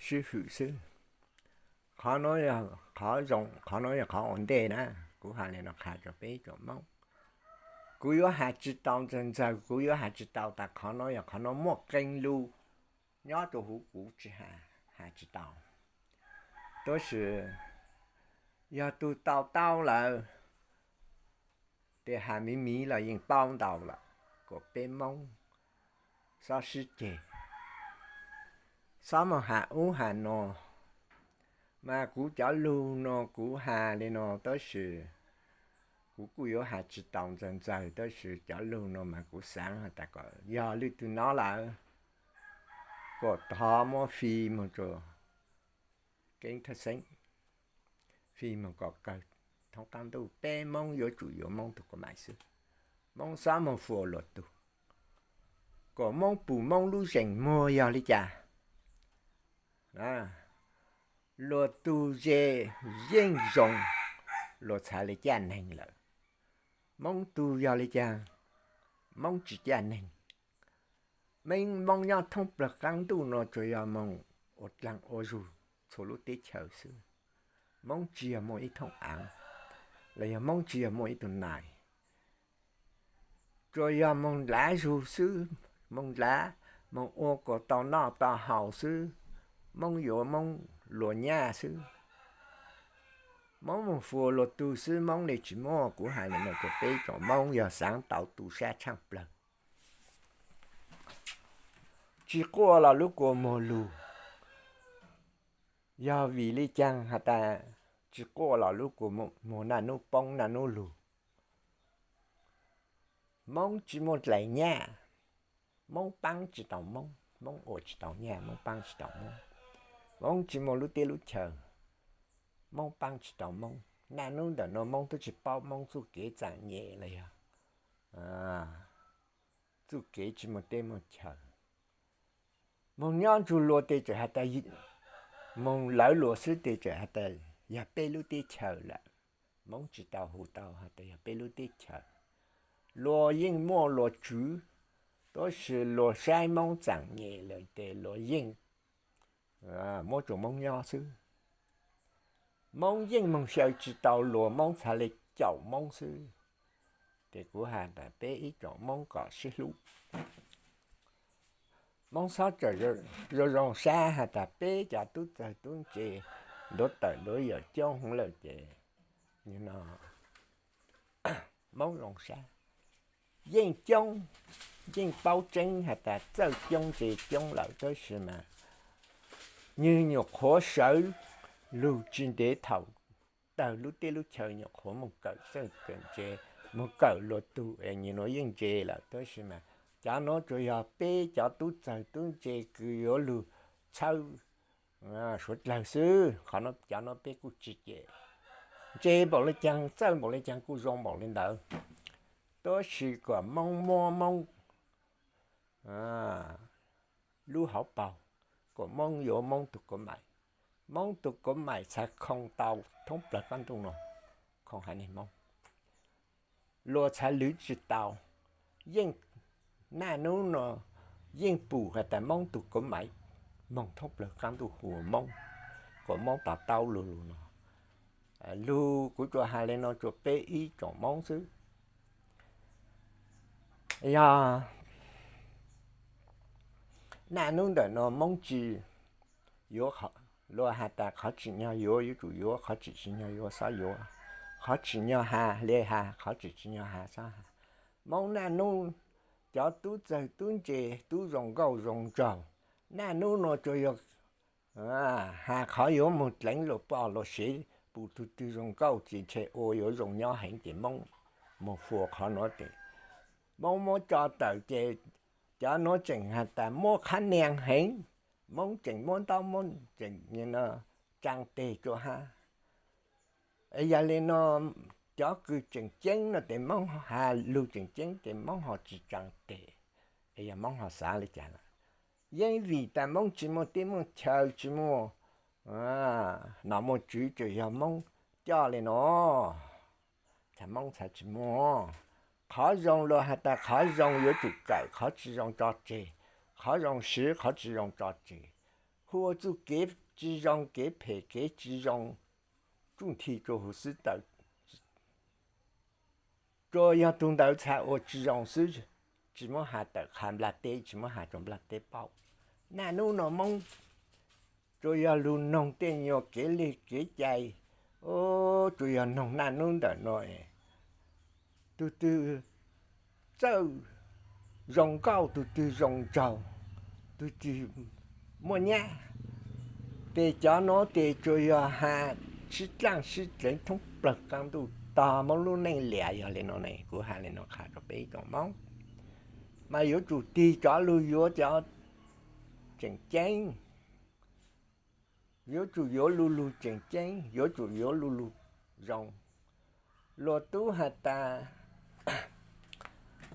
sib hwm xwb. Qhov nuav yog qhov zoo, qhov nuav yog qhov ua ntej na. Kuv has le no qha rua peb tsoom Moob. Kuv yuav has tsi tau ntxawg ntxawg, kuv yuav has tsi tau tas qhov nuav yog qhov nuav muaj qee lug nyob rua huv kuv tsi has, has tsi tau. Tab sis yog tug tau taub lawm tes has miv miv los yeej paub ntau lawm, kom peb Moob xob sib ceg, xob moog has ub has no. Mas kuv cov lug no kuv has le no tab sis kuv kuj yuav has tsi tau ntxawg ntxawg, tab sis cov lug no mas kuv xaav has tas kom yog lwm tug nov lawm, kom thov muab fij moog rua keeb thawj xeeb, fij moog kom kawg thoob qaab ntuj, peb Moob yuav tsum yuav Moob tug kuv maim xwb. Moob xob moog fuas luag tug, kom Moob pum Moob lub zeem muag yog li cas, luag tug ze yeej zoo, luag txhad le caj neeg lawm. Moob tug yog li cas, Moob tsi caj neeg. Moob nyob thoob plawg qaab ntuj no tsuas yog moog ua dlaag ua zug txhua lub teb chaws xwb. Moob tsi yog muaj ib thooj aav, los yog Moob tsi yog muaj ib tug nais, tsuas yog moog dlav zug xwb, moog dlav, moog ua kom tau noj tau haus xwb. Moob yuav Moob luag nyaj xwb. Moob moog fuas luag tug xwb, Moob le tsi muaj. Kuv has le no rua peb tsoom Moob yog xaav tau tu sab tshaaj plawg, tsi quaj los lub kua muag lug. Yog vim le caag has tas tsi quaj los lub kua muag naj nub poob naj nub lug? Moob tsi muaj dlaim nyaj, Moob paab tsi tau Moob, Moob ua tsi tau nyaj, Moob paab tsi tau Moob. Moob tsi muaj lub teb lub chaws, Moob paab tsi tau Moob. Naj nub ntawm no Moob tub tsi paub Moob txuj kev txaam nyem los yog txuj kev tsi muaj teb muaj chaws. Moog nyob nrug luag tes tseem has tas, moog lawv luag xwb tes tseem has tas yog peb lub teb chaws lawm. Moob tsi tau hu tau has tas yog peb lub teb chaws. Luag yeej muaj luag tswv, tab sis luag saib Moob txaam nyem lawm tes luag yeej muab rua Moob nyob xwb. Moob yeej moog xyaw tsi tau luag, Moob txhad le caum Moob xwb. Tes kuv has tas peb ib tsoom Moob kom sib hlub. Moob xob txawm zoo zoo sab has tas peb cov tub txawg tub ntse ntuav tawm ntuav yawm coob lawm ces, no Moob zoo sab. Yeej coob, yeej paub tseeb has tas txawj coob ntse coob lawm tab sis mas nwg nyuam qhuav sawv lug tsi ntev thaum tawg lub teb lub chaw nyuam qhuav moog kawm txawj kawm ntse, moog kawm luag tug es nwg nuav yeej ntse lawm tab sis mas cov nuav tsuas yog peb cov tub txawg tub ntse kws yuav lug txhawb suav dlawg xwb. Qhov no cov nuav peb kuj tsi cem. Ntse npaum le caag txawj npaum le caag kuj zoo npaum le ntawd, tab sis kom Moob muab Moob lub hauv paug, kom Moob yuav Moob tug kuv maim. Moob tug kuv maim txhad khoo tau thoob plawg qaab ntuj no, khoo haiv neeg Moob. Luag txhad lwv tsi tau, yeej naj nub no yeej pum has tas Moob tug kuv maim moog thoob plawg qaab ntuj hu Moob, kom Moob to taub lug lug no. Lug kuv tsuas has le no rua peb ib tsoom Moob xwb. Yog Naj nub ntawm no Moob tsis yuav, luag has tas qhov tsim nyog yuav yuav tsum yuav, qhov tsim tsis nyog yuav xob yuav, qhov tsim nyog has li has, qhov tsim tsis nyog has xob has. Moob naj nub cov tub txawg tub ntse, tub zoo nkauj zoo nraug, naj nub no tsuas yog has qhov yuav mus dleev luag poj luag sev, pum tug twg zoo nkauj ces ntshe ua yuav zoo nyob heev ces Moob mus fuas qhov nuav ces Moob muab tso tawm ces cov nuav tseem has tas muaj qhab nias heev, Moob tseem muab ntaub muab tseem tsaa teg rua hab. Yog li no cov kws tseem ceeb no tes Moob has lug tseem ceeb tes Moob ho tsi tsaa teg, yog Moob ho xav li cas lawm? Yeej vim tas Moob tsi muaj teb muaj chaw, tsi muaj nom muaj tswv, tsuas yog Moob coj li no, txhaj Moob txhaj tsi muaj. Qhov zoo luag has tas qhov zoo yuav tsum kawm, qhov tsi zoo tso tseg, qhov zoo siv, qhov tsi zoo tso tseg. Hu ua txuj kev tsi zoo, kev phem kev tsi zoo tsuj nthi rua huv xwb tawm. Tsuas yog tug ntawd txhaj ua tsi zoo xwb, tsi muab has tawm qha nplaj teb, tsi muab has rua nplaj teb paub. Naj nub no Moob tsuas yog lug noog tej nyuas kev lig kev cai, tsuas yog noog naj nub ntawm no, tug twg txawj zoo nkauj, tug twg zoo nraug, tug twg muaj nyab, tes cov nuav tes tsuas yog has sib dlaaj sib dleev thoob plawg qaab ntuj tog Moob lub neej liam. Yog li no ne kuv has li no qha rua peb ib tsoom Moob, mas yuav tsum tig cov lug yuav cov tseem ceeb, yuav tsum yuav lu lug tseem ceeb, yuav tsum yuav lu lug zoo. Luag tub has tas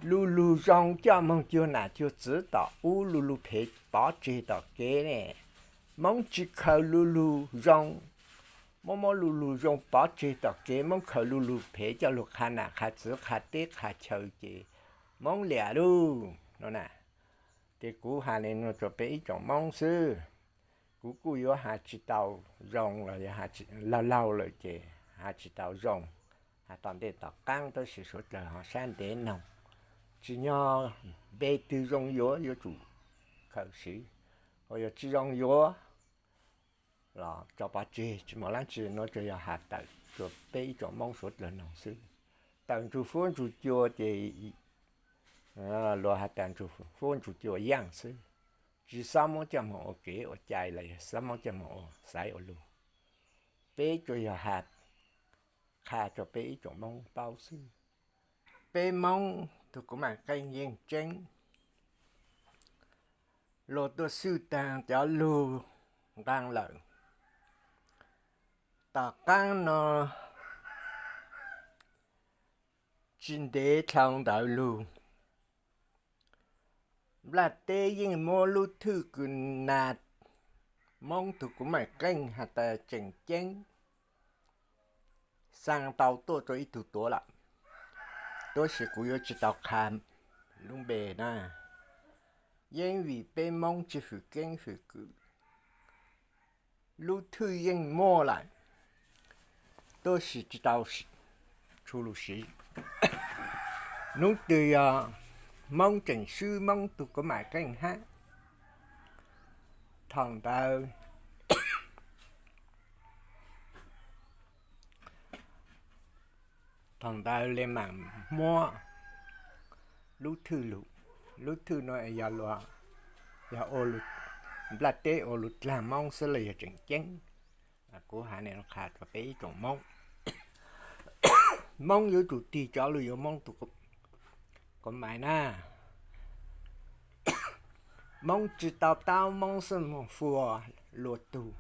lu lug zoo coj moog cuag nam cuag txwv tom ub, lu lug phem pov tseg tom kev ne. Moob tsi khaws lu lug zoo, muab muab lu lug zoo pov tseg tom kev, Moob khaws lu lug phem coj lug qha nam qha txwv qha teb qha chaw ces Moob liam lug no na. Ces kuv has li no rua peb ib tsoom Moob xwb. Kuv kuj yuav has tsi tau zoo los yog laug laug lawm ces has tsi tau zoo, has tom ntej tom qaab, tab sis suav dlawg ho sab ntev noog. Tsim nyog npe twg zoo yuav yuav tsum khaws siv, ho yog tsi zoo yuav los tso pov tseg tsi muaj dlaab tsi. Nuav tsuas yog has tawm rua peb ib tsoom Moob suav dlawg noog xwb. Tawm ntsug fuab ntsug cua ces luag has tas ntsug fuab ntsug cua yaaj xwb, tsi xob muab coj moog ua kev ua cai los yog xob muab coj moog ua xaiv ua lug. Peb tsuas yog has qha rua peb ib tsoom Moob paub xwb. Peb Moob tug kuv maam qeej yeej tseeb, luag tuaj xwj taag cov lug nqaa lawm. Tom qaab no tsi ntev dlhau ntawd lug, nplaj teb yeej muab lub thwj kws nas Moob tug kuv maam qeej has tas tseem ceeb xaa tau tuaj rua ib tug tuav lawm, tab sis kuv yuav tsi tau qha lub npe na. Yeej vim peb Moob tsi fwm keeb fwm kwm, lub thwj yeej muaj lawm, tab sis tsi tau tshu lug siv. Nub twg yog Moob tseem swb Moob tug kuv maam qeej hab, thaum ntawd thaum ntawd le maam muab lub thwj lug, lub thwj no yog, yog nplaj teb ua lug dlaag Moob xwb los yog tseem ceeb. Kuv has le qha rua peb ib tsoom Moob, Moob yuav tsum tig cov lug yuav Moob tug kuv maam na. Moob tsi tau taub Moob xwb moog fuas luag tug.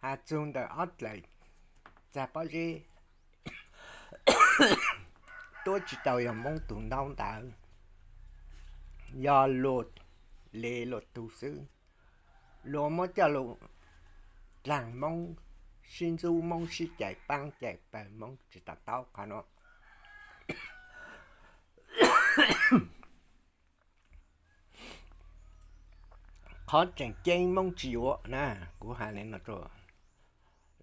Has txug ntawm ob dlaim txag pob zeb, tuab tsi tau yog Moob tug ntaub ntawv, yog luag le luag tug xwb. Luag muab coj lug dlaag Moob, sib ntxub Moob, sib cais paab cais pawg, Moob tsi tau taub qhov nuav. Qhov tseem ceeb Moob tsi yuav na, kuv has le no,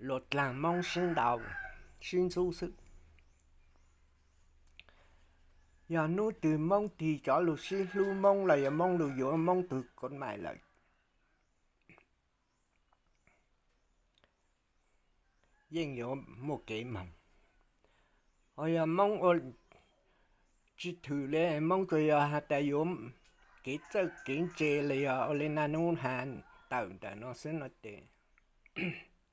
luag dlaag Moob sib ntaus, sib ntxub xwb. Yog hnub twg Moob tig cov lug sib hlub Moob los yog Moob lug yuav Moob tug kov maim lawm, yeej yuav muaj kev moog. Ho yog Moob ua tsis thwm le, Moob tsuas yog has tas yuav kev txawj kev ntse los yog ua le naj nub has tawm ntawm no xwb no ces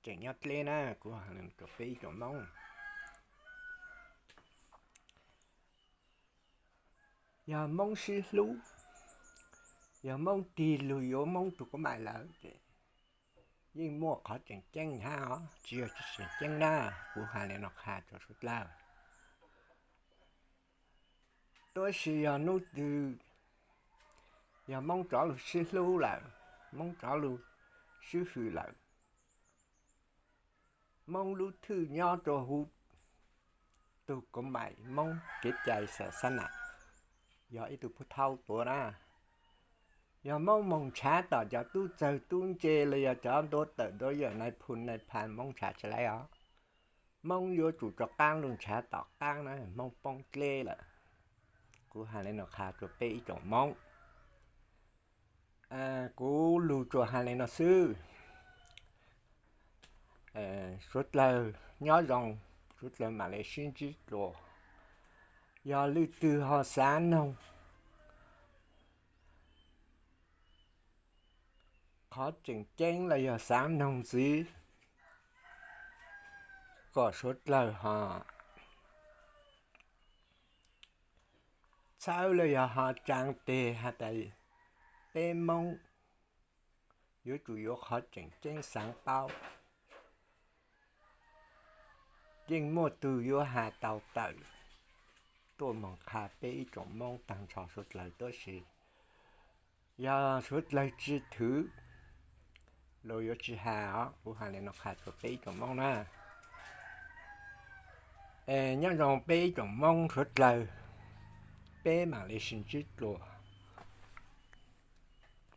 tseem nyob dleb na, kuv has le no rua peb ib tsoom Moob. Yog Moob sib hlub, yog Moob tig lug yuav Moob tug kov maim lawm ces yeej muaj qhov tseem ceeb hab os, tsis yog tsis tseem ceeb na, kuv has le no qha rua suav dlawg. Tab sis yog hnub twg yog Moob rov lug sib hlub lawm, Moob rov lug sib hwm lawm, Moob lub thwj nyob rua huv tug kov maim Moob kev cai xa xab nam, yog ib tug phuv thaub tuav na. Yog Moob moog nrhav tom cov tub txawg tub ntse los yog cov ntuav tawm ntuav yawm nai phoo nai pha, Moob nrhav tsis laib os. Moob yuav tsum rov qaab lug nrhav tom qaab na, Moob poob dleb lawm. Kuv has le no qha rua peb ib tsoom Moob. Kuv lug tsuas has le no xwb. Suav dlawg nyob zoo, suav dlawg mam le sib ntsib dlua. Yog lwm twg ho xaav noog qhov tseem ceeb los yog xaav noog ntxiv kom suav dlawg ho txhawb los yog ho tsaa teg has tas peb Moob yuav tsum yuav qhov tseem ceeb xaav paub. Yeej muaj tug yuav has tau tawm tuaj moog qha peb ib tsoom Moob taag nrho suav dlawg, tab sis yog suav dlawg tsis thwm los yuav tsis has os. Kuv has le no qha rua peb ib tsoom Moob na. Es nyob zoo peb ib tsoom Moob suav dlawg, peb mam le sib ntsib dlua.